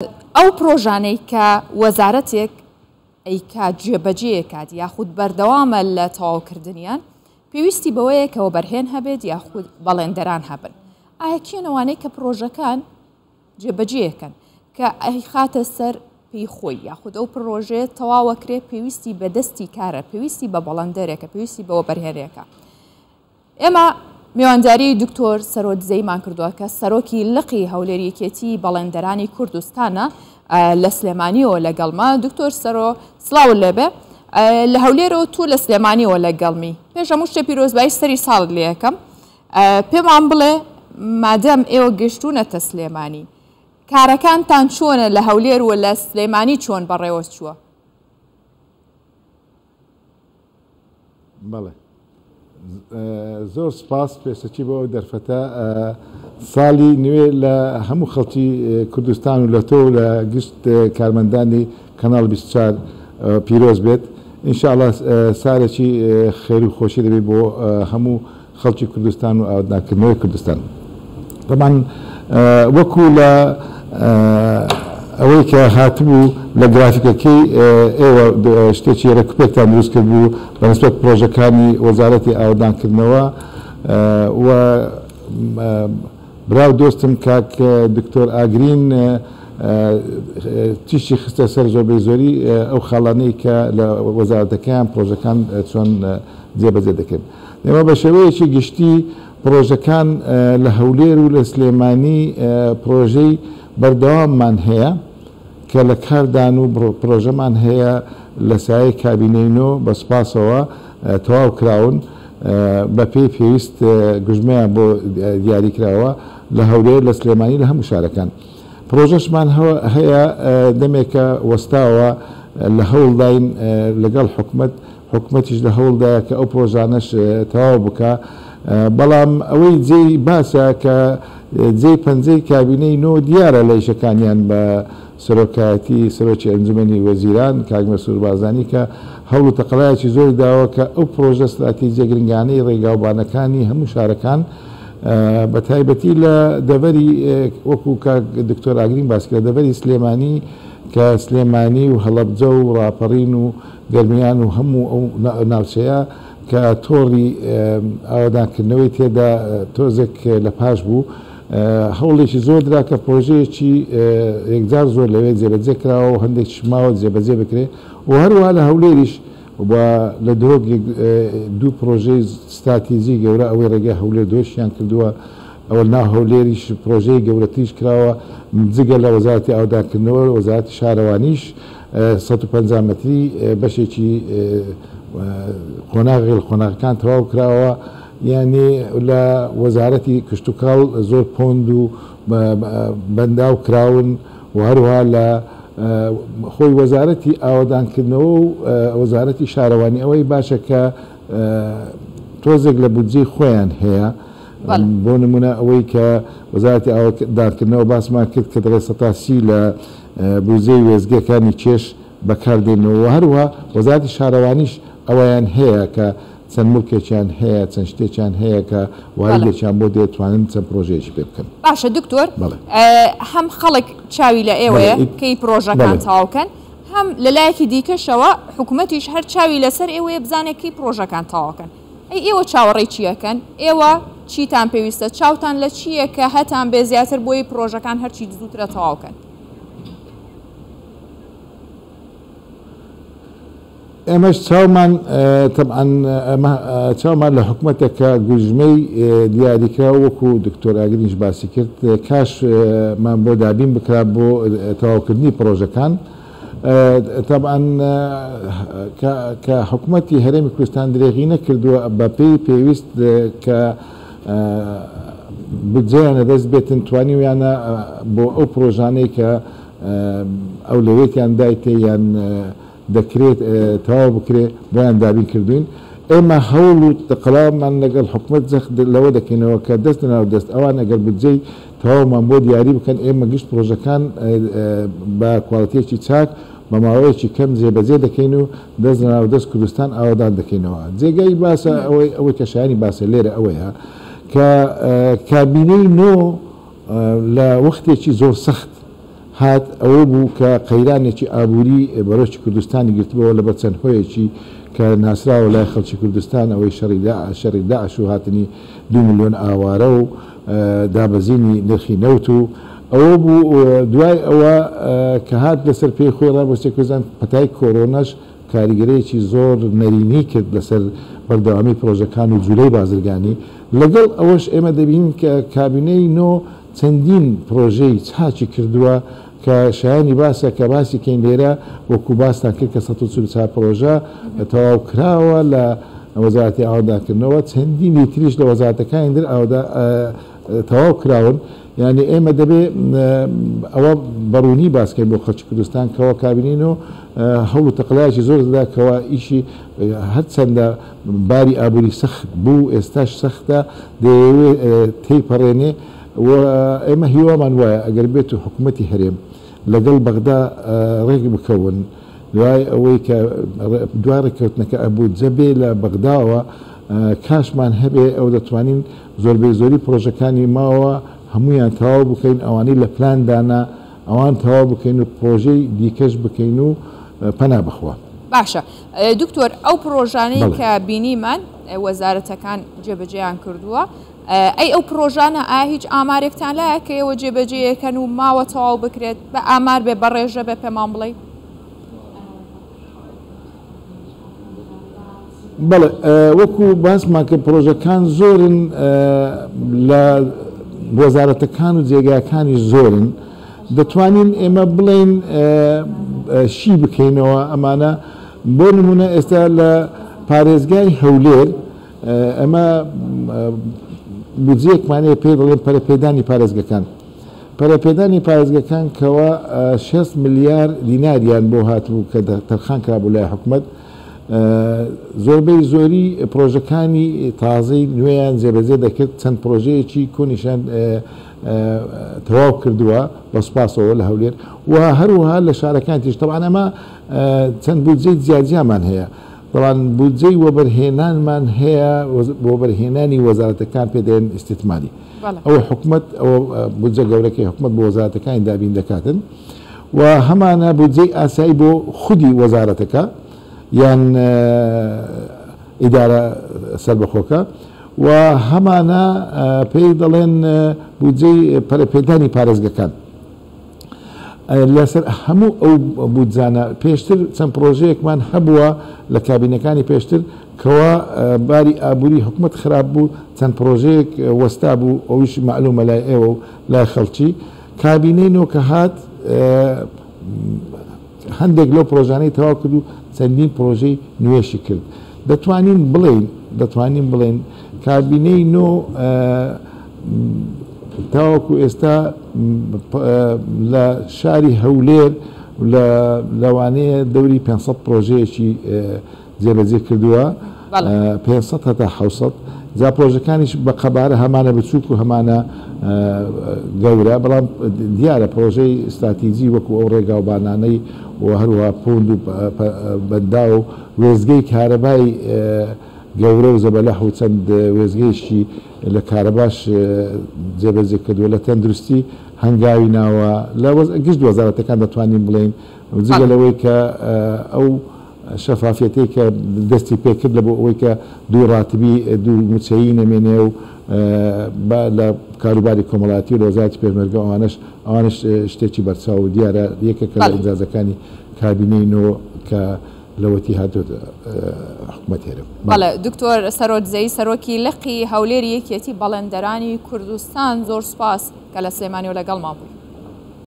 ئەو پرۆژانەی کە وەزارەتێک ئەیکات جێبەجێکات یاخود بەردەوامە لە تەواوکردنیان پێویستی بەوەیە کە وەبەرهێن هەبێت یاخود بەڵێندەران هەبن. ئایا کێن ئەوانەی کە پرۆژەکان جێبەجێکەن کە ئەیخاتە سەر پێی خۆی یاخود ئەو پرۆژەیە تەواوەکرێ پێویستی بە دەستی کارە پێویستی بە بەڵێندەرێکە پێویستی بە وەبەرهێنێکە. ئێمە میوانداری دکتۆر سەرۆ دزەیمان کردووە کە سەرۆکی لقی هەولێر یەکێتی بەڵێندەرانی کوردستانە لە سلێمانیەوە لەگەڵمە. دکتۆر سەرۆ سڵاوت لێبێ. لە هەولێرەوە تۆ لە سلێمانیەوە لەگەڵمی. پێش هەموو شتێ پیرۆزبایی سەری ساڵت لێ ئەکەم. پێمان بڵێ مادەم ئێوە گەشتوونەتە سلێمانی کارەکانتان چۆنە لە هەولێر و لە سلێمانی چۆن بەڕێوە چووە؟ بەڵێ زۆر سپاس پێشەکی بۆ ئەو دەرفەتە. ساڵی نوێ لە هەموو خەڵکی کوردستان و لە تۆ و لە گشت کارمەندانی کەناڵ 24 پیرۆز بێت. ئینشاءڵا سارێکی خێر و خۆشی دەبێت بۆ هەموو خەڵکی کوردستان و ئاوەدانکردنەوەی کوردستان. تەبعەن وەکو لە ئەوەی کە هاتبوو لە گرافیکەکەی ئێوە شتێکی ڕێکوپێکتان دروست کردبوو بە نسبەت پرۆژەکانی وەزارەتی ئاوەدانکردنەوە و برا و دۆستم کاک دکتۆر ئاگرین تیشکی خستە سەر زۆربەی زۆری ئەو خاڵانەی کە لە وەزارەتەکەیان پرۆژەکان چۆن جێبەجێ دەکرێن. ئێمە بە شێوەیەکی گشتی پڕۆژەکان لە هەولێر و لە سلێمانی پڕۆژەی بەردەواممان هەیە کە لە کاردان و پڕۆژەمان هەیە لە سایەی کابینەی نۆ بە سوپاسەوە تەواو کراون بە پێی پێویست گوژمەیان بۆ دیاری کراوە لە هەولێر لە سلێمانی لە هەموو شارەکان پڕۆژەشمان هەیە دەمێکە وەستاوە لە هەوڵداین لەگەڵ حکومەت حکومەتیش لە هەوڵدایە کە ئەو پرۆژانەش تەواو بکا، بەڵام ئەوەی جێی باسە کە جێی پەنجەی کابینەی نۆ دیارە لە ئیشەکانیان بە سەرۆکایەتی سەرۆکی ئەنجومەنی وەزیران کاک مەسرور بارزانی کە هەوڵ و تەقەلایەکی زۆری داوە کە ئەو پرۆژە ستراتیجیە گرنگانەی ڕێگاوبانەکانی هەموو شارەکان بە تایبەتی لە دەڤەری وەکو کاک دکتۆر ئاگرین باسی کرد لە دەڤەری سلێمانی کە سلێمانی و هەڵەبجە و ڕاپەڕین و گەرمیان و هەموو ئەو ناوچەیە کە تۆڕی ئاوەدانکردنەوەی تێدا تۆزێک لە پاش بوو، هەوڵێکی زۆر درا کە پرۆژەیەکی یەکجار زۆر لەوێ جێبەجێ کراوە و هەندێکیش ماوە جێبەجێ بکرێ و هەروەها لە هەولێریش و لە دهۆک دوو پرۆژەی ستراتیجی گەورە ئەوەی ڕێگای هەولێر دهۆکیان کردووە، ئەوە ناو هەولێریش پرۆژەی گەورەتریش کراوە جگە لە وەزارەتی ئاوەدانکردنەوە وەزارەتی شارەوانیش 150 مەتری بەشێکی قۆناغێک لە قۆناغەکان تەواو کراوە، یانی لە وەزارەتی کشتوکاڵ زۆر پۆند و بەنداو کراون و هەروەها لە خۆی وەزارەتی ئاوەدانکردنەوە و وەزارەتی شارەوانی ئەوەی باشە کە تۆزێک لە بودجەی خۆیان هەیە بۆ نمونە ئەوەی کە وەزارەتی ئاوەدانکردنەوە باسمان کرد کە دەڵێ 30% لە بوزەی وێستگەکانی کێش بەکاردێنەوە و هەروەها وەزارەتی شارەوانیش ئەوەیان هەیە کە چەند موڵکێکیان هەیە چەند شتێکیان هەیە کە واریدێکیان بۆ دێت توانن چەند پرۆژەیەکی پێ بکەن. باشە دکتۆر هەم خەڵک چاوی لە ئێوەیە کەی پرۆژەکان تەواو کەن هەم لە لایەکی دیکەشەوە حکومەتیش هەر چاوی لەسەر ئێوەیە بزانێت کەی پرۆژەکان تەواو کەن ئەی ئێوە چاوەڕێی چی ئەکەن؟ ئێوە چیتان پێویستە؟ چاوتان لە چییە کە هەتان بێ زیاتر بۆی پرۆژەکان هەرچی زووترە تەواو کەن؟ ئێمەش چاومان تەبعەن ئەمە چاومان لە حکومەتە کە گوژمەی دیاریکراو وەکو دکتۆر ئاگرینش باسی کرد کاش مان بۆ دابین بکرا بۆ تەواوکردنی پڕۆژەکان. تەبعەن کە حکومەتی هەرێمی کوردستان درێغی نەکردووە بەپێی پێویست کە بودجەیان لەدەست بێتن توانیویانە بۆ ئەو پرۆژانەی کە ئەولەوێتیان دایتێ یان دەکرێت تەواو بکرێ بۆیان دابین کردوین. ئێمە هەوڵ و تەقەلامان لەگەڵ حکومەت جەخت لەوە دەکەینەوە کە دەست لەناو دەست ئەوان ئەگەر بودجەی تەواومان بۆ دیاری بکەن ئێمە گشت پرۆژەکان بە کواڵیتیەکی چاک بە ماوەیەکی کەم جێبەجێ دەکەین و دەست لەناو دەست کوردستان ئاوەدان دەکەینەوە. جێگای باسە ئەوەی ئەوەی کە شایانی باسە لێرە ئەوەیە کە کابینەی نۆ لە وەختێکی زۆر سەخت هات ئەوە بوو کە قەیرانێکی ئابووری بەرۆکی کوردستانی گرتبەوە لەبەر چەند هۆیەکی کە ناسراوە لای خەڵکی کوردستان، ئەوەی شەڕی شەڕی داعش و هاتنی 2 ملیۆن ئاوارە و دابەزینی نرخی نەوت و ئەوە بوو. دوای ئەوە کە هات لەسەر پێی خۆی ڕابوەستێ کوردستان، پەتای کۆرۆناش کاریگەریەکی زۆر نەرێنی کرد لەسەر بەردەوامی پرۆژەکان و جولەی بازرگانی. لەگەڵ ئەوەش ئێمە دەبینین کە کابینەی نۆ چەندین پرۆژەی چاکی کردووە کە شایانی باسە کە باسی کەین لێرە، وەکو باستان کرد کە 144 پرۆژە تەواو کراوە لە وەزارەتی ئاوەدانکردنەوە، چەندینی تریش لە وەزارەتەکانی تر ئاوەدا تەواو کراون. یعنی ئێمە دەبێ ئەوە بەڕوونی باسکەین بۆ خەڵکی کوردستان کەەوە کابینەی نۆ هەوڵ و تەقەلایەکی زۆر دەدا کەوا ئیشی هەرچەندە باری ئابووری سەخت بوو، ئێستاش سەختە، دەیەوێت تێیپەڕێنێ. و ئێمە هیوامان وایە ئەگەر بێت و حکوومەتی هەرێم لەگەڵ بەغدا ڕێک بکەون، دوای ئەوەی کە دوای ڕێککەوتنەکە بودجە بێ لە بەغداوە کاشمان هەبێ، ئەو دەتوانین زۆربەی زۆری پرۆژەکانی ماوە هەمویان تەواو بکەین، ئەوانەی لە پلاندانە ئەوان تەواو بکەین و پرۆژەی دیکەش بکەین و پەنا بخوا. باشە دکتۆر، ئەو پرۆژانەی کە بینیمان وەزارەتەکان جێبەجێیان کردووە، ئەی ئەو پرۆژانە ئایا هیچ ئامارێکتان لایە کە ئێوە جێبەجێیەکەن و ماوە تەواو بکرێت؟ بە ئامار بێ، بە ڕێژە بێ، پێمان بڵێ. بەڵێ، وەکو باسمان کرد پرۆژەکان زۆرن، لە وەزارەتەکان و جێگاکانی زۆرن. دەتوانین ئێمە بڵێین شی بکەینەوە ئەمانە. بۆ نمونە ئێستا لە پارێزگای هەولێر ئەمە بودجەیەکمان هەیە پێی دەڵێن پەرەپێدانی پارێزگەکان. پەرەپێدانی پارێزگەکان کەوا 6 ملیار دیناریان بۆ هاتبوو کە تەرخان کرابوو لای حکومەت، زۆربەی زۆری پرۆژەکانی تازەی نوێیان جێبەجێ دەکرد، چەند پرۆژەیەکی کۆنیشیان تەواو کردووە بە سوپاسەوە لە هەولێر و هەروەها لە شارەکان تیش. طبعا ئەمە چەند بودجەی جیاجیامان هەیە، طبعا بودجەی وەبەرهێنانمان هەیە، وەبەرهێنانی وەزارەتەکان پێ دەڵێن ئیستیثماری، ئەوە حکومەت، ئەوە بودجە گەورەکەی حکومەت بۆ وەزارەتەکانی دابین دەکاتن، و هەمانە بودجەی ئاسایی بۆ خودی وەزارەتەکە یان ئیدارە سەربەخۆکە، و هەمانە پێی دەڵێن بودجەی پەرەپێدانی پارێزگەکان. لەسەر هەموو ئەو بودجانە پێشتر چەند پرۆژەیەکمان هەبووە لە کابینەکانی پێشتر کەوا باری ئابووری حکومەت خراپ بوو، چەند پرۆژەیەک وەستا بوو، ئەویش مەعلومە لای ئێوە و لای خەڵکی. کابینەی نۆ کە هات هەندێک لەو پرۆژانەی تەواو کرد و چەندین پرۆژەی نوێشی کرد. دەتوانین بڵێین دەتوانین بڵێن کابینەی نۆ تاوەکو ئێستا لە شاری هەولێر لەوانەیە دەوری 500 پرۆژەیەکی جێبەجێ کردووە، 500 هەتا 600. جا پرۆژەکانیش بە قەبارە هەمانە بچووک و هەمانە گەورە، بەڵام دیارە پرۆژەی استراتیجی وەکو ئەو ڕێگاوبانانەی و هەروەها پوند و بەندا و وێزگەی کارەبای گەورە و زەبەلەح و چەند وێزگەیەکی لە کارەباش جێبەجێ کردووە. لە تەندروستی هەنگاوی ناوە، لە گشت وەزارەتەکان دەتوانین بڵێین، جگە لەوەی کە ئەو شەفافیەتەی کە دەستی پێکرد لە بۆ ئەوەی کە دوو ڕاتبی دوو موچەیی نەمێنێ و لە کاروباری کۆمەڵایەتی و لە وەزارەتی پێشمەرگە ئەوانش شتێکی بەرچاو و دیارە یەکێکە لە ئینجازەکانی کابینەی نۆ کە لەوەتی هاتووە حکومەت هێرم. بەڵێ دکتۆر سەرۆک زەی، سەرۆکی لقی هەولێری یەکێتی بەڵێندەرانی کوردستان، زۆر سوپاس کە لە سلێمانی و لەگەڵمان بووی.